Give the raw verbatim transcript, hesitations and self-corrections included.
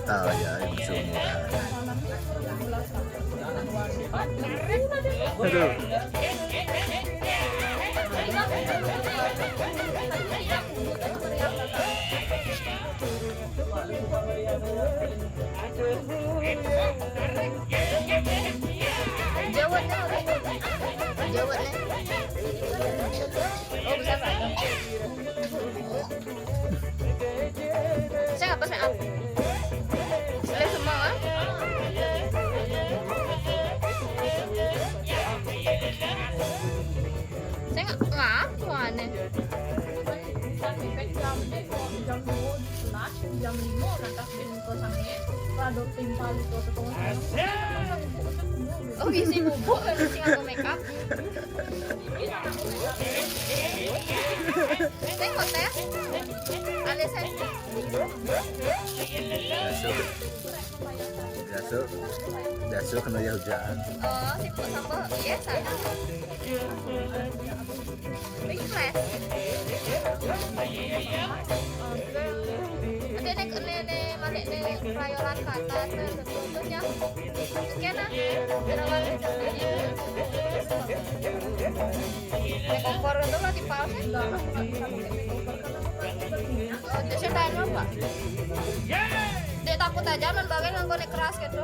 Tahu ya, ini semua. Aduh. Jawab nih. Jawab nih. Oh, bisa, Pak. Saya apa, saya apa? Saya semua, ah. Saya nggak ngaku aneh. Jam lima, jam lima, nanti ke sana, kalau ada tim paling ke setengah setengah. Oh, isi bubuk, kan isi aku make up. Tengok, Teh. Ada saya. Biasa. Biasa. Biasa kena ya hujan. Oh, sibuk sama. Iya, saya. Ini flash. Nanti nek, nek, nek, balik nek, rayolan ke atas, nek, bentuknya. Oke, nah. Rayolan. Nek kompor itu lagi panas, ya? Oh, dia sudah ada, Pak. Dia takut aja, non, bagian yang konek keras gitu.